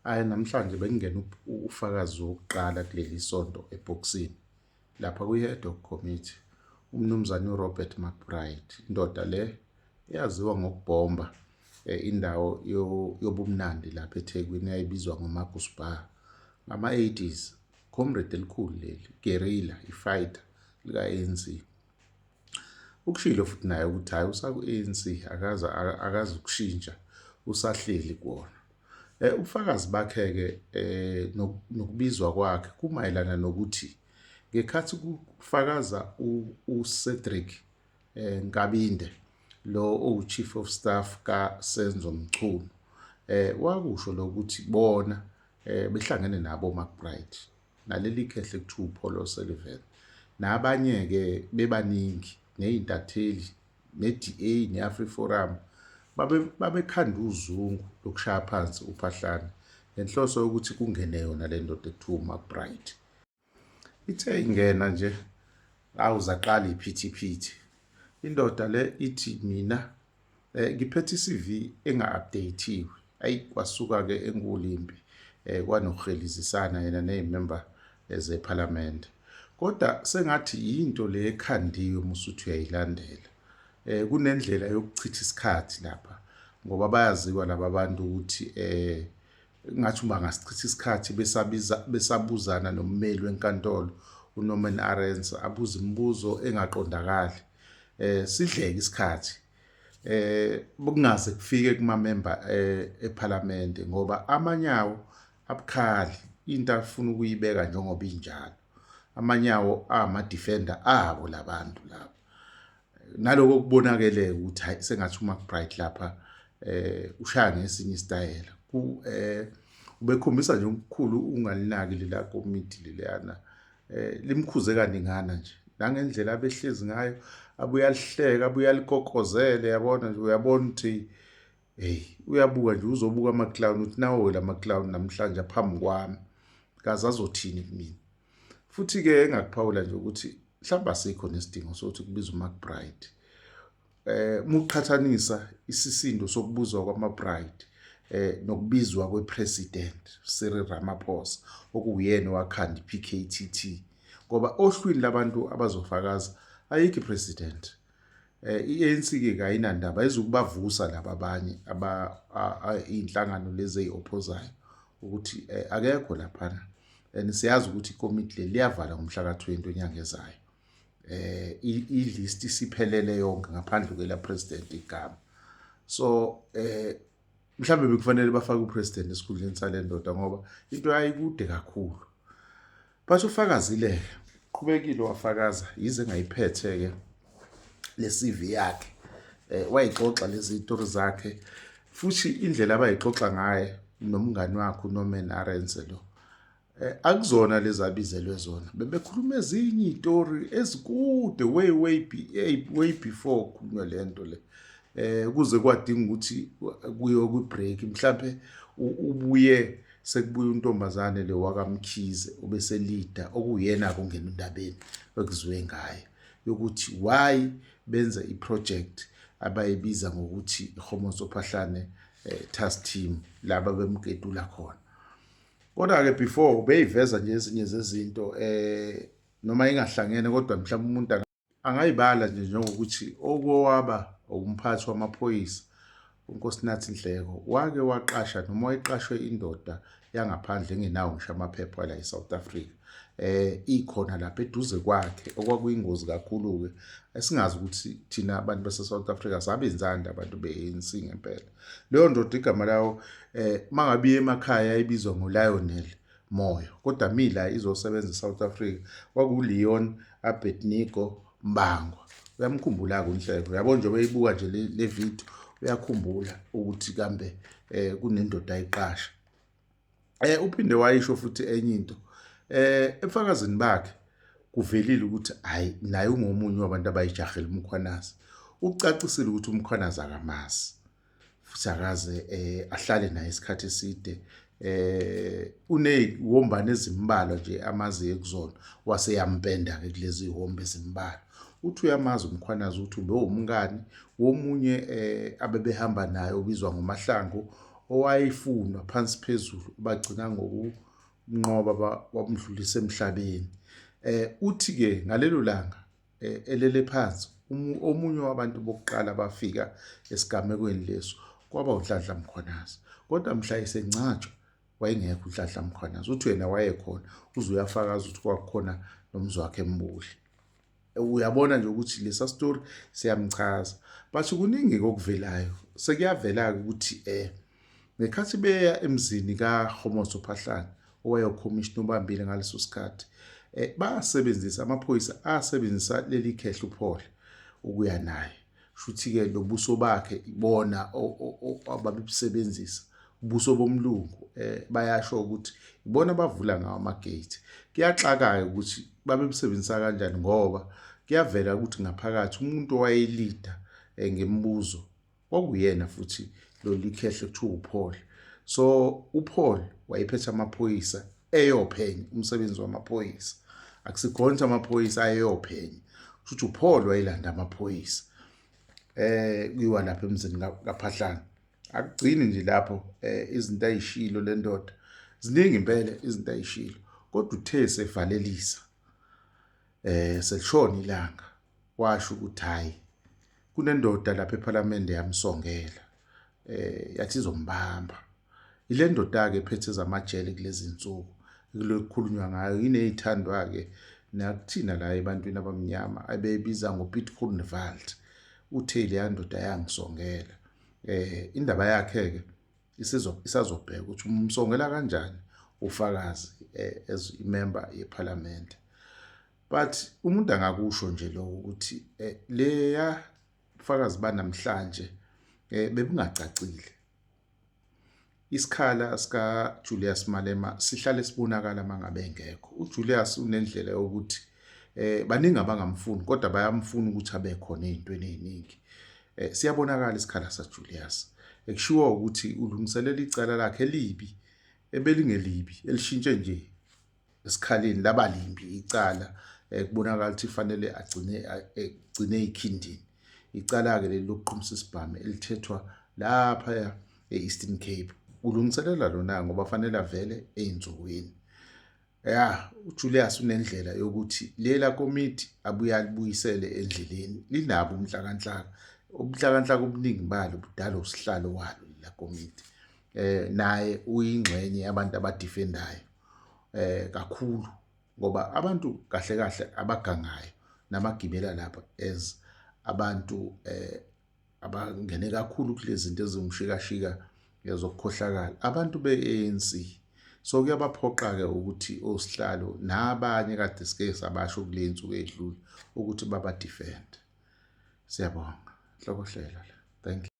Hhayi, namhlanje bekungena ufakazi wokuqala kuleli sonto ebhokisini lapha kwi-Ad Hoc Committee, uMnumzane uRobert McBride, indoda le eyaziwa ngokubhomba indawo yobumnandi lapha eThekwini eyayibizwa ngoMarcus Bar ngama-80s. Comrade elikhulu leli, guerrilla, i-fighter lika-ANC. Ukushilo futhi naye ukuthi hhayi usaku-ANC akaze akaze ukushintsha usahleli kuwona. Ubufakazi bakhe-ke nokubizwa kwakhe kumayelana nokuthi ngekhathi kufakaza uCedric Nkabinde lo owu-Chief of Staff kaSenzo Mchunu wakusho lokuthi bona behlangene nabo oMcBride naleli khehle kuthiwa uPaul O'Sullivan nabanye-ke bebaningi ney'ntatheli ne-DA ne-AfriForum babekhanda uzungu lokushaya phansi uPhahlane ngenhloso yokuthi kungene yona le ndoda ekuthiwa uMcBride. Ithe ingena nje awu zaqala iphithiphithi. Indoda le ithi mina ngiphethe i-CV enga-update-iwe. Ayi kwasuka-ke enkulu impi kwanokuhelizisana yena ney'memba zephalamende. Kodwa sengathi yinto le ekhandiwe uma usuthi uyayilandela. Kunendlela yokuchitha isikhathi lapha ngoba bayaziwa laba bantu ukuthi ngathi uma ngasichitha isikhathi besabiza besabuzana nommeli wenkantolo uNorman Arends abuza imibuzo engaqondakali sidleke isikhathi kungaze kufike kuma member ePhalamende ngoba amanyawo abukhali into afuna ukuyibeka njengoba injalo amanyawo ama defender abo labantu laba naloko kubonakele ukuthi hayi sengathi uMcBride lapha ushaya ngesinye isitayela ku ubekhombisa nje okukhulu ungalinaki lela komiti leliyana limkhuze kaningana nje nangendlela abehlezi ngayo abuye alihleka abuye alikokozele yabona nje uyabona ukuthi hey uyabuka nje uzobuka ama-clown uthi nawo la ma-clown namhlanje aphambi kwami kaze azothini kumina. Futhi-ke engakuphawula nje ukuthi mhlawumbe asikho nesidingo sokuthi kubizwe uMcBride. Uma uqhathanisa isisindo sokubuzwa kwama-bride nokubizwa kwe-president Cyril Ramaphosa okuwuyena owakhanda i-PKTT ngoba ohlwini labantu abazofakaza ayikho i-president. I-ANC ke kayinandaba ayizukubavusa laba abanye aba iy'nhlangano lezi ey'ophozayo ukuthi akekho laphana and siyazi ukuthi ikomiti leli liyavala ngomhla ka-20 onyanga ezayo. I-list isiphelele yonke ngaphandle kwela president igama. So mhlawumbe bekufanele bafake u-president esikhundleni sale ndoda ngoba into yayikude kakhulu. But ufakazile-ke, qhubekile wafakaza yize engayiphethe-ke le CV yakhe. Wayixoxa lezi iy'tori zakhe futhi indlela abayixoxa ngayo nomngani wakhe uNorman Arendse lo akuzona lezi abizelwe zona. Bebekhuluma ezinye iy'tori ezikude way way way before kukhulunywa le nto le. Kuze kwadinga ukuthi kuyiwe kwi-break mhlampe ubuye sekubuya untombazane le wakaMkhize obeselida okuyena-ke ongena endabeni ekuzwe ngaye yokuthi why benze i-project abayibiza ngokuthi iKgomotso Phahlane task team laba bemketula khona. Kodwa-ke before ubeyiveza nje ezinye zezinto noma ingahlangene kodwa mhlawumbe umuntu angayibala nje njengokuthi okowaba umphathi wamaphoyisa uNkosinathi Nhleko wake waqasha noma wayeqashwe indoda yangaphandle engenawo ngisho amaphepha la eSouth Africa ikhona lapha eduze kwakhe okwakuyingozi kakhulu-ke esingazi ukuthi thina abantu base-South Africa sabenzani abantu be-ANC ngempela. Leyo ndoda igama layo mangabe iye emakhaya yayibizwa ngoLionel Moyo kodwa mila izosebenza eSouth Africa kwakuLeon Abednego Mbangwa. Uyamkhumbula-ke uNhleko, uyabona njengoba eyibuka nje le video uyakhumbula ukuthi kambe kunendoda ayiqasha. Uphinde wayisho futhi enye into ebufakazini bakhe kuvelile ukuthi hayi naye ungomunye wabantu abayijahela uMkhwanazi. Ucacisile ukuthi uMkhwanazi akamazi futhi akaze ahlale naye isikhathi eside uneziwombane ezimbalwa nje amaziyo kuzona wase yampenda ke kulezi zihombe ezimbalwa. Uthi uyamazi uMkhwanazi ukuthi ubewumngani womunye abebehamba naye obizwa ngoMahlangu owayefunwa phansi phezulu bagcina ngokumnqoba bamdlulisa emhlabeni. Uthi ke ngalelo langa elele phansi omunye wabantu bokuqala abafika esigamekweni leso kwaba uNhlanhla Mkhwanazi. Kodwa mhla esengcatshwa wayengekho uNhlanhla Mkhwanazi, uthi yena wayekhona, uze uyafakaza ukuthi kwakukhona noMzwakhe Mbuli. Uyabona nje ukuthi lesa story siyamchaza, but kuningi okuvelayo. Sekuyavela-ke ukuthi ngekhathi beya emzini kaKgomotso Phahlane owayekhomishina obambile ngaleso sikhathi, basebenzisa amaphoyisa asebenzisa leli khehla uPaul ukuya naye. Shuthi-ke lo buso bakhe ibona ababebusebenzisa, ubuso bomlungu. Bayasho ukuthi ibona abavula ngawo ama-gate. Kuyaxaka-ke ukuthi babebusebenzisa kanjani, ngoba kuyavela ukuthi ngaphakathi umuntu owayelida ngemibuzo kwakuyena futhi lolu khehle kuthiwa uPaul. So uPaul wayephethe amaphoyisa eyophenya umsebenzi wamaphoyisa, akusikhona ukuthi amaphoyisa ayeyophenya, kusho ukuthi uPaul wayelanda amaphoyisa kuyiwa lapha emzini kaPhahlane. Akugcini nje lapho, izinto ayishilo le ndoda ziningi impela izinto ayishilo, kodwa uthe sevalelisa selishona ilanga washo ukuthi hayi, kunendoda lapha ePhalamende yamsongela, yathi izombamba. Ile ndoda-ke ephethe ezamajele kulezi nsuku kulokukhulunywa ngayo, ineyithandwa-ke nakuthina la ebantwini abamnyama abeyibiza ngoPiet Groenewald. Uthe leya ndoda yangisongela. Indaba yakhe-ke isazobheka ukuthi umsongela kanjani ufakazi as imember yePhalamende. But umuntu angakusho nje lokho ukuthi leya bufakazi banamhlanje bebungacacile. Isikhala sika Julius Malema sihlale sibonakala mangabe engekho. UJulius unendlela yokuthi baningi abangamfuni, kodwa bayamfuna ukuthi abe khona ezintweni eziningi. Siyabonakala isikhala sa Julius. Ekushiwo ukuthi ulungiselela icala lakhe elibi ebelingelibi elishintshe nje esikhaleni laba limbi icala, kubonakala ukuthi fanele agcine egcine ikhindini. Icala ke leli lokuqhumisa isibhamu elithethwa lapha e-Eastern Cape, ulungiselela lona ngoba fanele avele ey'nsukwini. Ya, uJulius unendlela yokuthi lela komiti abuye alibuyisele endleleni, linabo umhlakanhlaka, ubunhlakanhlaka obuningi balo budala usihlalo walo lela komiti. Naye uyingxenye yabantu abadefendayo kakhulu, ngoba abantu kahle kahle abagangayo namagibela lapha as abantu abangene kakhulu kulezi zinto eziwumshikashika zokukhohlakala, abantu be-ANC. So kuyabaphoqa-ke ukuthi osihlalo nabanye kade sike sabasho kule nsuku ey'dlule ukuthi baba-defend. Siyabonga, Hlokohlela la, thank you.